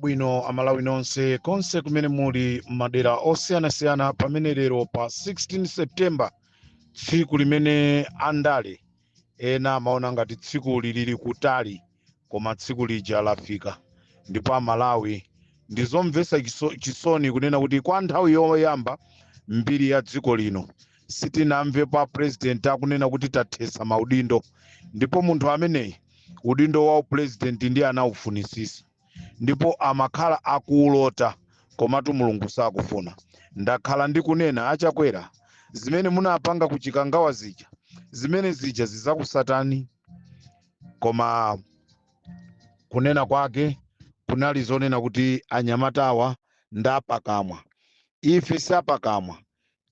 Wabwino Amalawi nonse konse kumene muli madera osiyanasiyana, pamene lero pa 16 September, tsiku limene andale ena amaona ngati tsiku lili kutali, koma tsiku lija lafika. Ndipo Amalawi, ndizomvetsa chisoni kunena kuti kwa nthawi yoyamba mbiri ya dziko lino sitinamve pa president akunena kuti tathesa maudindo. Ndipo munthu ameneyi udindo wa upresident ndi anawufunisisa ndipo amakhala akuulota, komatu Mulungu sakufuna. Ndakhala ndikunena, aChakwera, zimene munapanga ku Chikangawa zija, zimene zija zizakusatani. Koma kunena kwake kunali zonena kuti anyamatawa ndapakamwa, ife siapakamwa,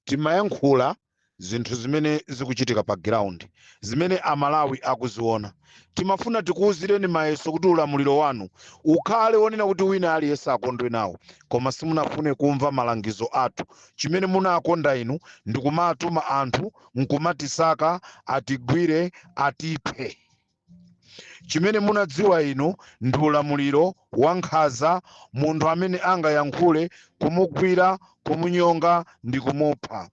timayankhula zinthu zimene zikuchitika pa ground, zimene Amalawi akuziona. Timafuna tikuwuzireni mayeso kuti ulamuliro wanu ukhale wonena kuti wina aliyense akondwe nawo, koma simunafune kumva malangizo athu. Chimene munakonda inu ndikumatuma anthu nkumatisaka, atigwire, atiphe. Chimene munadziwa inu ndi ulamuliro wa nkhanza, munthu amene angayankhule kumugwira, kumunyonga ndi kumupha,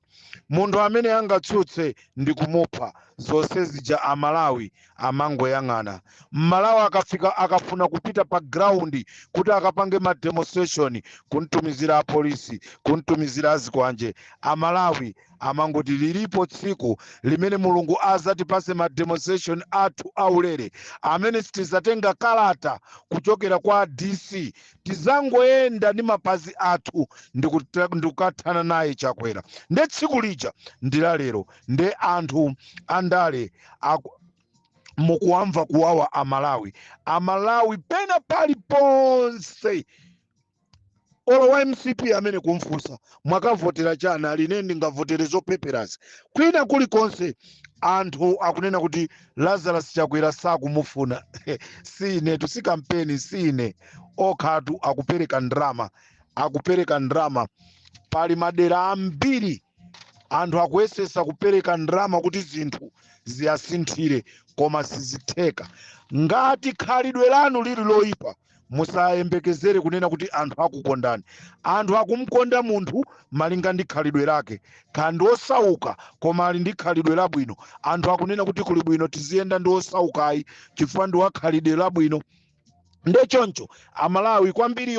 munthu amene angatsutse ndi kumupha. Zonse zija Amalawi amangoyang'ana. Mmalawi akafika, akafuna kupita pa ground kuti akapange ma demonstration, kuntumizira apolisi, kuntumizira azikwanje. Amalawi amangoti lilipo tsiku limene Mulungu azatipase ma demonstration athu aulere, amene sitizatenga kalata kuchokera kwa DC, tizangoyenda ndi mapazi athu ndikukathana naye Chakwera. Nde tsiku lija ndi lalero. Nde anthu andale mukuwamva kuwawa Amalawi. Amalawi pena paliponse, olo wa MCP amene kumfunsa mwakavotera chani, aline ndingavotere zopeperazi. Kwina kulikonse anthu akunena kuti Lazarus Chakwera sakumufuna. Sine tusi kampeni, sine okhatu akupereka ndrama, akupereka ndrama. Pali madera ambiri anthu akuyesesa kupereka ndrama kuti zinthu ziyasinthire, koma sizitheka. Ngati khalidwe lanu lili loyipa, musayembekezere kunena kuti anthu akukondani. Anthu akumkonda munthu malinga ndi khalidwe lake. Kandi osauka koma ali ndi khalidwe labwino, anthu akunena kuti kuli bwino tiziyenda ndi osaukayi chifukwa ndi wa khalidwe labwino. Nde choncho Amalawi kwambiri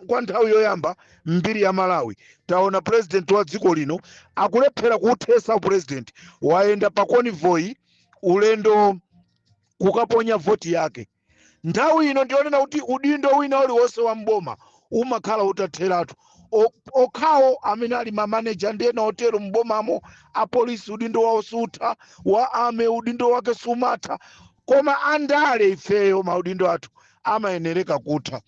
kwa nthawi yoyamba mbiri ya Malawi taona president wa dziko lino akulephera kuuthesa president, wayenda pa convoy ulendo kukaponya voti yake. Nthawi ino ndionena kuti udindo wina uliwonse wa mboma umakhala utatheratu. Okhawo amene ali mamaneja ndi ena otero mbomamo, apolisi udindo wawo sutha, wa ame udindo wake sumatha, koma andale ifeyo maudindo athu amayenereka kutha.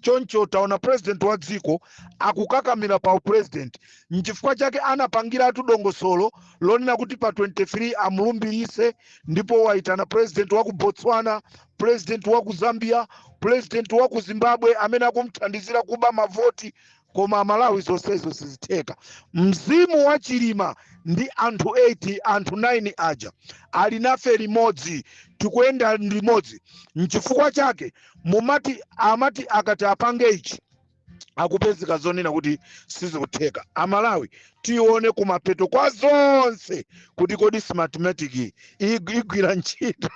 Choncho taona president wa dziko akukakamira pa upresident. Nchifukwa chake anapangiratu dongosolo lonena kuti pa 23 amulumbirise, ndipo waitana president wa ku Botswana, president wa ku Zambia, president wa ku Zimbabwe amene akumthandizira kuba mavoti. Koma Amalawi, zonsezo sizitheka. Mzimu wa Chilima ndi anthu 8, anthu 9 aja ali nafe limodzi, tikuyenda limodzi. Nchifukwa chake mumati amati akati apange ichi, akupezeka zonena kuti sizikutheka. Amalawi, tione kumapeto kwa zonse kuti kodi Smartmatic igwira ntchito.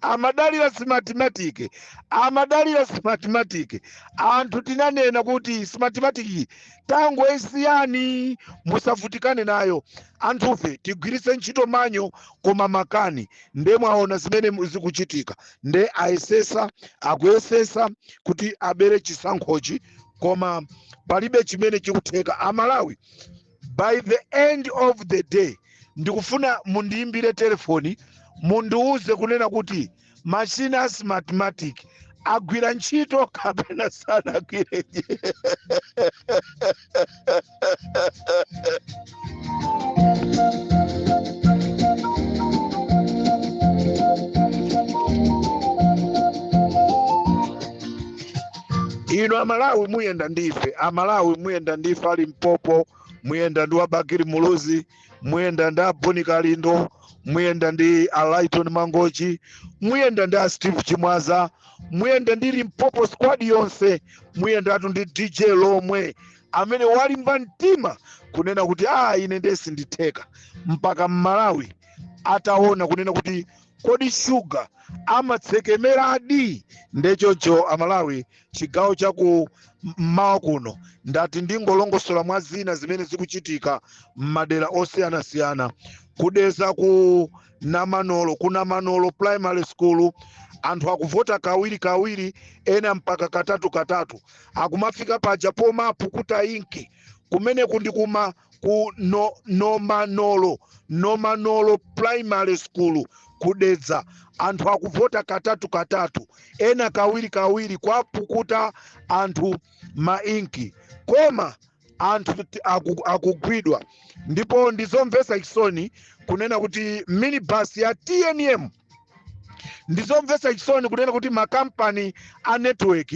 Amadalira Smartmatic, amadalira Smartmatic. Anthu tinanena kuti Smartmatic tangoisiyani, musavutikane nayo, anthufe tigwiritse ntchito manual. Koma makani, nde mwaona zimene zikuchitika. Nde ayesesa, akuyesesa kuti abere chisankhochi, koma palibe chimene chikutheka. Amalawi, by the end of the day ndikufuna mundiyimbire telefoni, mundiuze kunena kuti machine a Smartmatic agwira ntchito kapena sanagwire. Inu Amalawi muyenda ndife, Amalawi muyenda ndife ali Mpopo, muyenda ndi wabakiri Muluzi, muyenda ndi aboni Kalindo, muyenda ndi a Lighton Mangochi, muyenda ndi a Steve Chimwaza, Muyenda ndi Limpopo squad yonse, muyendatu ndi DJ lomwe amene walimba mtima kunena kuti ine ndesi nditheka, mpaka Mmalawi ataona kunena kuti kodi shuga amatsekemeradi. Ndechoncho Amalawi, chigawo chaku mmawa kuno ndati ndingolongosola mwa zina zimene zikuchitika m'madera osiyanasiyana. Kudeza ku Namanolo, ku Namanolo Primary School anthu akuvota kawiri kawiri, ena mpaka katatu katatu. Akumafika paja pomapukuta inki kumeneku ndi kuma ku no, Nomanolo, Nomanolo Primary School kudedza anthu akuvota katatu katatu, ena kawiri kawiri, kwapukuta anthu mainki, koma anthu akugwidwa. Ndipo ndizomvetsa chisoni kunena kuti minibus ya TNM, ndizomvetsa chisoni kunena kuti makampani a network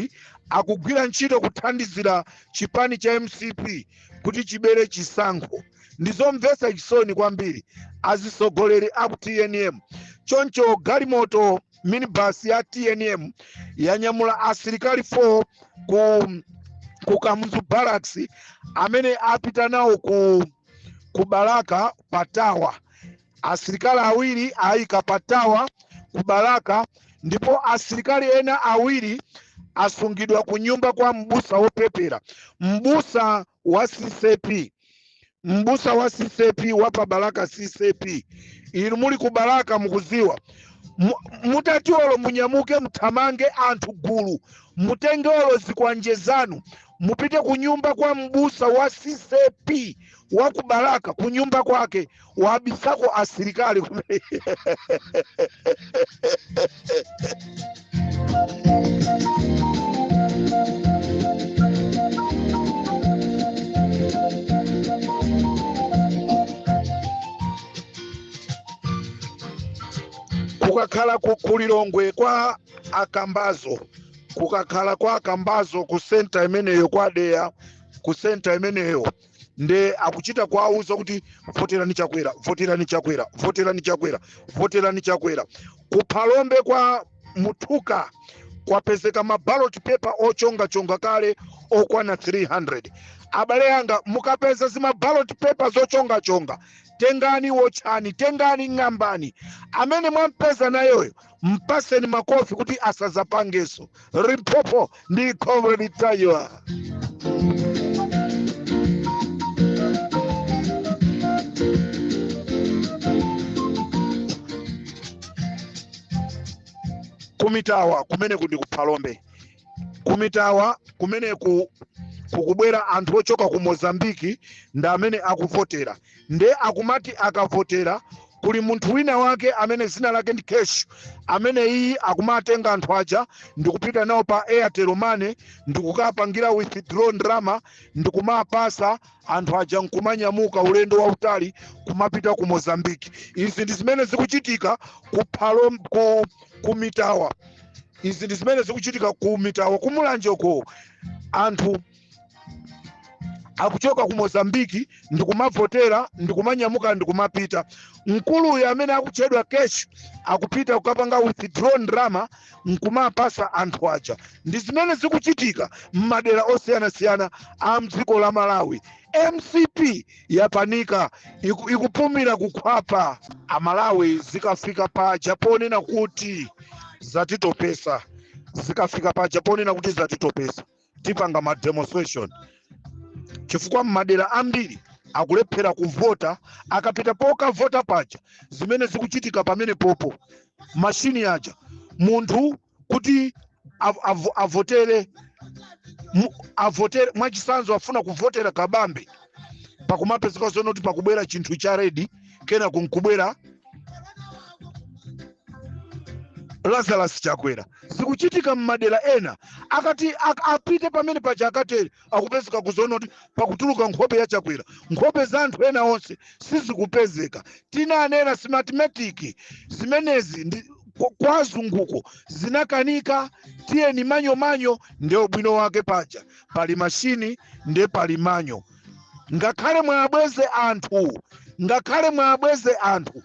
akugwira ntchito kuthandizira chipani cha MCP kuti chibere chisankho. Ndizomvetsa chisoni kwambiri azisogoleri aku TNM. Choncho galimoto minibus ya TNM yanyamula asilikali 4 ku Kamuzu Barracks amene apita nawo ku Balaka patawa. Asilikali awiri ayika patawa ku Balaka, ndipo asilikali ena awiri asungidwa ku nyumba kwa mbusa wopepera, mbusa wa CCP, mbusa wa CCP wa pa Balaka CCP. Inu muli ku Balaka mukuziwa, mutati olo munyamuke muthamange anthu gulu, mutenge olo zikwanje zanu mupite ku nyumba kwa mbusa wa CCP wa ku Balaka, ku nyumba kwake wabisako asilikali kumene. Kukakhala kulilongwe kwa akambazo, kukakhala kwa akambazo ku senta imeneyo kwa Deya, ku senta imeneyo nde akuchita kuwauza kuti voterani Chakwera, voterani Chakwera, voterani Chakwera, voterani Chakwera. Kuphalombe kwa Muthuka kwapezeka ma ballot paper ochongachonga kale okwana 300. Abale anga, mukapeza zima ballot paper zochongachonga, tengani, wotchani, tengani, ng'ambani. Amene mwampeza nayoyo mpaseni makofi kuti asazapangeso. Limpopo ndi Comrade Ntanyiwa. Kumitawa kumeneku ndi kuphalombe, kumitawa kumeneku kukubwera anthu ochoka ku Mozambiki ndi amene akuvotera. Nde akumati akavotera kuli munthu wina wake amene zina lake ndi Cash, amene iyi akumatenga anthu aja ndikupita nawo pa Airtel Money ndikukapangira withdraw ndrama ndikumapasa anthu aja nkumanyamuka ulendo wautali kumapita ku Mozambiki. Izi ndi zimene zikuchitika ku Mitawa. Izi ndi zimene zikuchitika ku Mitawa, kumulanje uko. Anthu akuchoka ku Mozambiki ndikumavotera ndikumanyamuka ndikumapita. Mkuluyu amene akutchedwa Cash akupita kukapanga withdraw ndrama nkumapasa anthu aja. Ndi zimene zikuchitika m'madera osiyanasiyana a mdziko la Malawi. MCP yapanika, ikupumira kukhwapa. Amalawi, zikafika paja ponena kuti zatitopesa, zikafika paja ponena kuti zatitopesa, tipanga ma demonstration, chifukwa m'madera ambiri akulephera kuvota. Akapita pokavota paja, zimene zikuchitika pamene popo, mashini aja, munthu kuti avotere, avotere, mwachisanzo afuna kuvotera Kabambe, pakumapezeka zono kuti pakubwera chinthu cha red, kena kunkubwera Lazarus Chakwera. Zikuchitika m'madera ena. Akati apite pamene paja akatere, akupezeka kuzoona kuti pakutuluka nkhope ya Chakwera, nkhope za anthu ena onse sizikupezeka. Tinanena Smartmatic zimenezi ndi kwa azunguko zinakanika. Tiyeni manyomanyo, ndiye ubwino wake paja pali mashini, ndiye pali manyo. Ngakhale mwabweze anthu, ngakhale mwabweze anthu,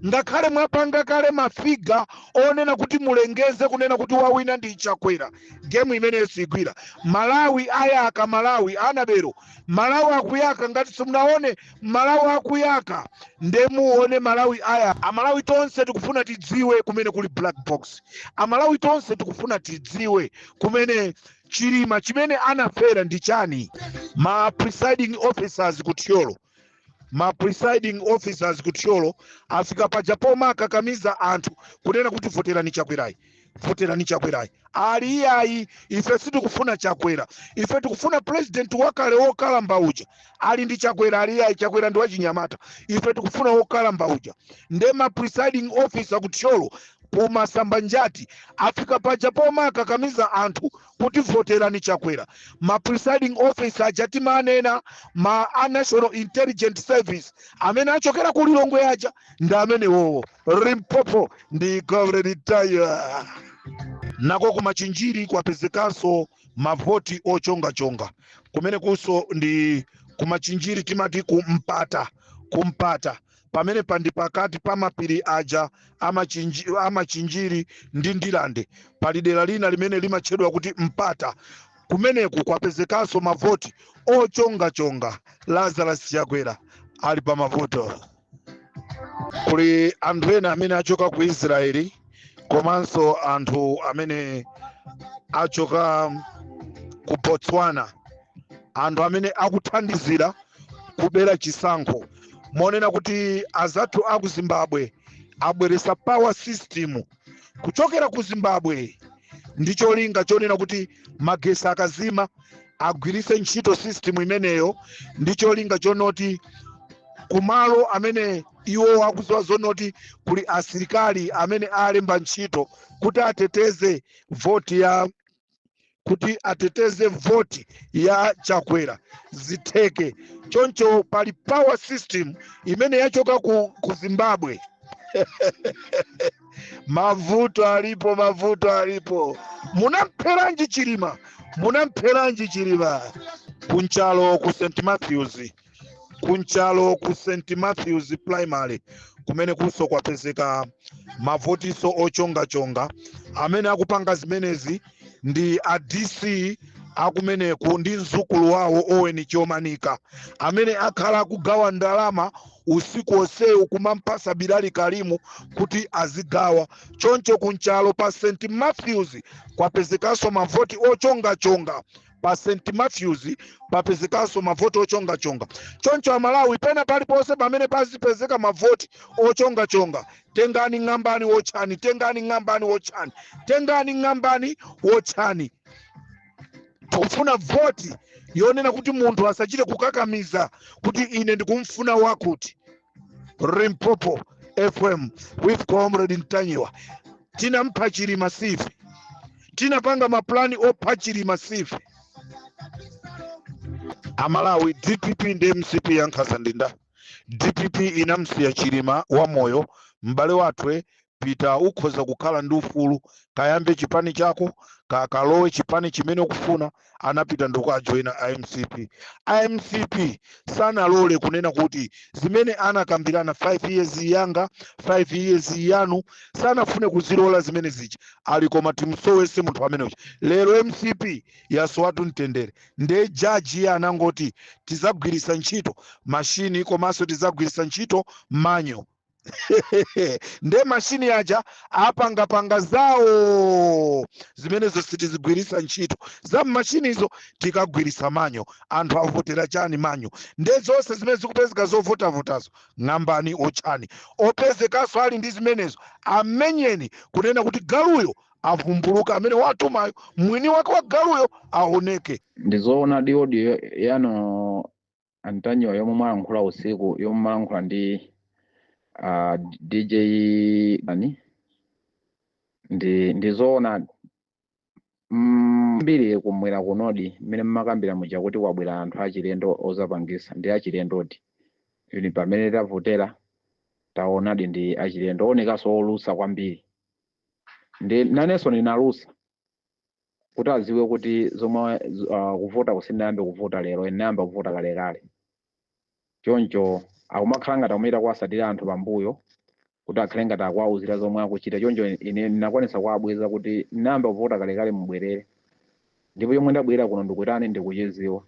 Ngakhale mwapanga kale ma figure onena kuti mulengeze kunena kuti wawina ndi Chakwera, game imeneyo sigwira. Malawi ayaka, Malawi anabero, Malawi akuyaka. Ngati simunaone Malawi akuyaka, ndemuone Malawi aya. Amalawi tonse tikufuna tidziwe kumene kuli black box. Amalawi tonse tikufuna tidziwe kumene Chilima chimene anafera ndi chani. Ma presiding officers ku Thyolo, ma presiding officers ku Thyolo afika paja pomakakamiza anthu kunena kuti voterani Chakwerayi, voterani Chakwerayi. Ali iyayi, ife sitikufuna Chakwera, ife tikufuna president wakale wokalamba uja. Ali ndi Chakwera. Ali iyayi, Chakwera ndi wachinyamata, ife tikufuna wokalamba uja. Nde ma presiding officer ku Thyolo kumasambanjati afika paja pomakakamiza anthu kuti voterani Chakwera. Ma presiding officer aja timanena ma a National Intelligence Service amene achokera ku Lilongwe aja ndi amene wowo. Limpopo ndi Comrade Tayo. Nako kumachinjiri kwapezekanso mavoti ochongachonga. Kumene kuso ndi kumachinjiri, timati kumpata, kumpata pamene pandi pakati pa mapiri aja amachinjiri ndi Ndilande, pali dera lina limene limatchedwa kuti Mpata. Kumeneku kwapezekanso mavoti ochongachonga. Lazarus Chakwera ali pa mavuto. Kuli anthu ena amene achoka ku Israeli komanso anthu amene achoka ku Botswana, anthu amene akuthandizira kubera chisankho, monena kuti azathu aku Zimbabwe abweresa power system kuchokera ku Zimbabwe ndi cholinga chonena kuti magesi akazima agwiritse ntchito system imeneyo, ndi cholinga chonoti kumalo amene iwo akudziwa zonoti kuli asilikali amene alemba ntchito kuti ateteze voti ya, kuti ateteze voti ya Chakwera zitheke. Choncho pali power system imene yachoka ku Zimbabwe. Mavuto alipo, mavuto alipo. Munampheranji Chilima? Munampheranji Chilima? Kunchalo ku St Matthews, kunchalo ku St Matthews Primary, kumene kuso kwapezeka mavotiso ochongachonga. Amene akupanga zimenezi ndi a DC akumeneku ndi mzukulu wawo Owen Chomanika, amene akhala akugawa ndalama usiku onsewu kumampasa Bilali Kalimu kuti azigawa. Choncho kunchalo pa St Matthews kwapezekanso mavoti ochongachonga. Pa St Matthews papezekanso mavoti ochongachonga. Choncho Amalawi, pena paliponse pamene pazipezeka mavoti ochongachonga, tengani ng'ambani wotchani, tengani ng'ambani wotchani, tengani ng'ambani wotchani. Tikufuna voti yonena kuti munthu asachite kukakamiza kuti ine ndikumfuna wakuti. Limpopo FM with Comrade Ntanyiwa. Tinampha Chilima sife, tinapanga maplani opha Chilima sife. Amalawi, DPP ndi MCP yankhanza ndinda. DPP inamsiya Chilima wamoyo, m'bale wathu pita, ukhoza kukhala ndi ufulu, kayambe chipani chako, kakalowe chipani chimene ukufuna. Anapita ndikukajoyina IMCP. IMCP sanalole kunena kuti zimene anakambirana, 5 years yanga, 5 years yanu, sanafune kuzilola zimene zicha ali, koma timsowese munthu ameneyo. Lero MCP yasowatu mtendere. Nde jaji iye anangoti tizagwiritsa ntchito mashini komanso tizagwiritsa ntchito manual. Nde mashini aja apangapanga zawo zimenezo sitizigwiritsa ntchito za mmashinizo, tikagwiritsa manual. Anthu avotera chani? Manual. Nde zonse zimene zikupezeka zovotavotazo, ng'ambani otchani. Opezekanso ali ndi zimenezo, amenyeni, kunena kuti galuyo avumbuluka, amene watumayo mwini wake wa galuyo aoneke. Ndizoona di audio yanu Antonio yomwe mwalankhula usiku, yomwe mwalankhula ndi DJ ani, ndizoona mbiri kumwera kunodi mmene mmakambira muja kuti kwabwera anthu achilendo ozapangisa, ndi achilendodi. Ili pamene tavotera taonadi ndi achilendo onekanso olusa kwambiri. Ndi nanenso ndinalusa kuti aziwe kuti zomwe kuvota kusindayambe kuvota lero, inayamba kuvota kalekale. Choncho akumakhala ngati akumita kuwasatira anthu pambuyo. Kuti akhale ngati akuwauzira zomwe akuchita. Choncho ine ndinakwanisa kuwabweza kuti ndinayamba kuvota kalekale, mubwerere. Ndipo chomwe ndabwera kuno ndikutani, ndikuchiziwa.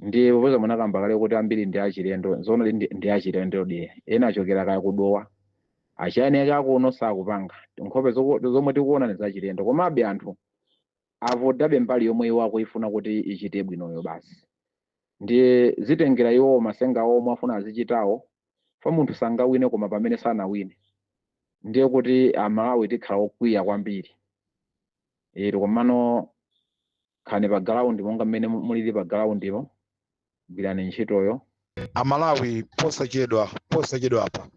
Ndiye popeza munakamba kale kuti ambiri ndi achilendo, zoona ndi achilendo diye. Ena achokera kaya kudowa, achiyaneka akuno sakupanga nkhope zomwe tikuona ni zachilendo. Komabe anthu avotabe mbali yomwe iwo akuifuna kuti ichite bwinoyo basi. Ndiye zitengera iwo masenga omwe afuna azichitawo. Fa munthu sangawine koma pamene sanawine, ndiye kuti Amalawi tikhala okwiya kwambiri. Ero komano khani pa ground, monga mmene mulili pa ground, gwirani ntchitoyo. Amalawi, posachedwa, posachedwa apa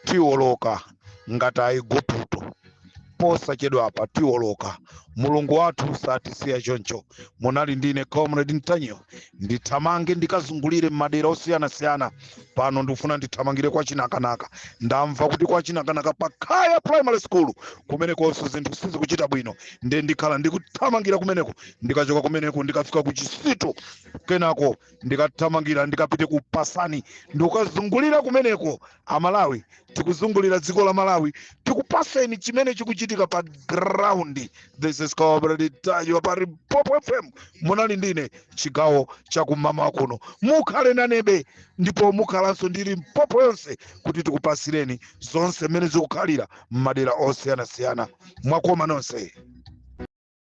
tiwoloka ngati Aigupto. Posachedwa apa tiwoloka. Mulungu wathu satisiya choncho. Munali ndine Comrade Ntanyiwa. Ndithamange ndikazungulire m'madera osiyanasiyana. Pano ndikufuna ndithamangire kwa Chinakanaka. Ndamva kuti kwa Chinakanaka pa Khaya Primary School kumenekonso zinthu sizikuchita bwino, nde ndikhala ndikuthamangira kumeneko. Ndikachoka kumeneko ndikafika ku Chisito, kenako ndikathamangira ndikapite ku Pasani, ndikukazungulira kumeneko. Amalawi, tikuzungulira dziko la Malawi, tikupaseni chimene chikuchitika pa ground. This is Comrade Ntanyiwa pa Limpopo FM. Munali ndine chigawo chakummawa kuno. Mukhale nanebe ndipo mukhalanso ndi Limpopo yonse kuti tikupasireni zonse mmene zikukhalira m'madera osiyanasiyana. Mwakoma nonse.